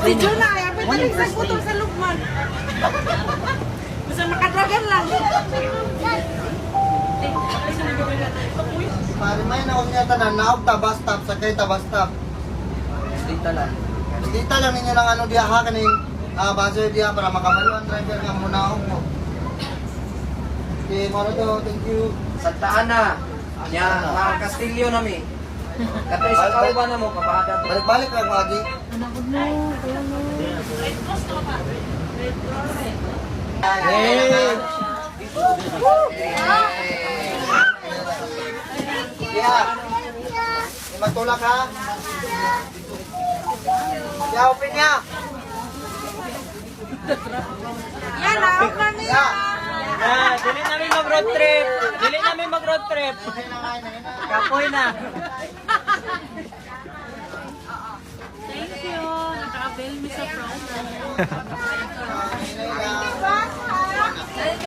Si Jonah, ay apit na sa putol sa lukman. Basta makadragan lang. Pare may na niya tanan naog ta bus stop sakay ta bus stop. Dito lang. Dita lang ninyo ng ano diha ha kaning buzzer diha para makabalo ang driver nga munaog mo. Okay, maro to. Thank you. Santa Ana. Nya, mga Kastilyo nami. Katay sa kauban na mo, kapada. Balik-balik lang lagi. Hey! Yeah. Di Magtulak ha. Yeah, open niya. Yan, naog na niya. Ah, dili namin mag road trip. Dili namin mag road trip. Kapoy na. Thank you. Naka-avail mi sa promo.